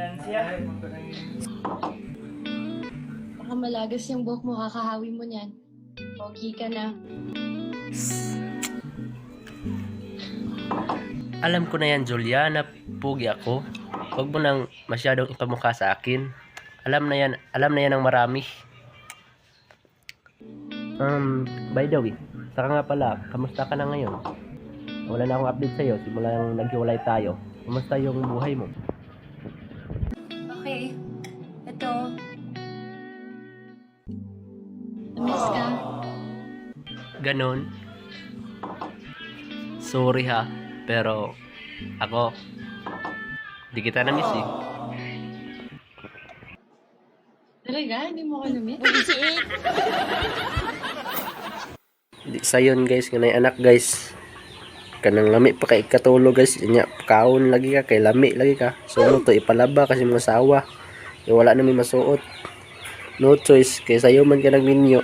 Distansya. Baka malagas yung buhok mo, kakahawi mo niyan. Pogi ka na. Alam ko na yan, Juliana. Pugi ako. Huwag mo nang masyadong ipamukha sa akin. Alam na yan, alam na yan ng marami. By the way, saka nga pala, kamusta ka na ngayon? Wala na akong update sa'yo simula yung naghiwalay tayo. Kamusta yung buhay mo? Okay. Ito. Namiss ka? Ganon. Sorry ha, pero ako, di kita na-miss eh. Talaga? Hindi mo ko namiss? Di sayon guys, nga nay anak guys. Kanang lami pa kay katulog guys, nya kaon lagi ka kay lami lagi ka. So mo to ipalaba kasi mga sawa. E wala na may masuot. No choice kay sayo man ka nagminyo.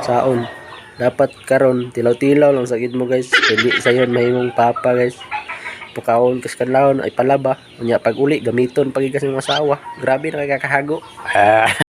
Saon. Dapat karon tilaw-tilaw lang sakit mo guys. Kay di sayon mahimong papa guys. Pukaon kas kanlawon ay palaba. Unya pag uli gamiton pag kasi mga sawa. Grabe na kay kakahago. Ah.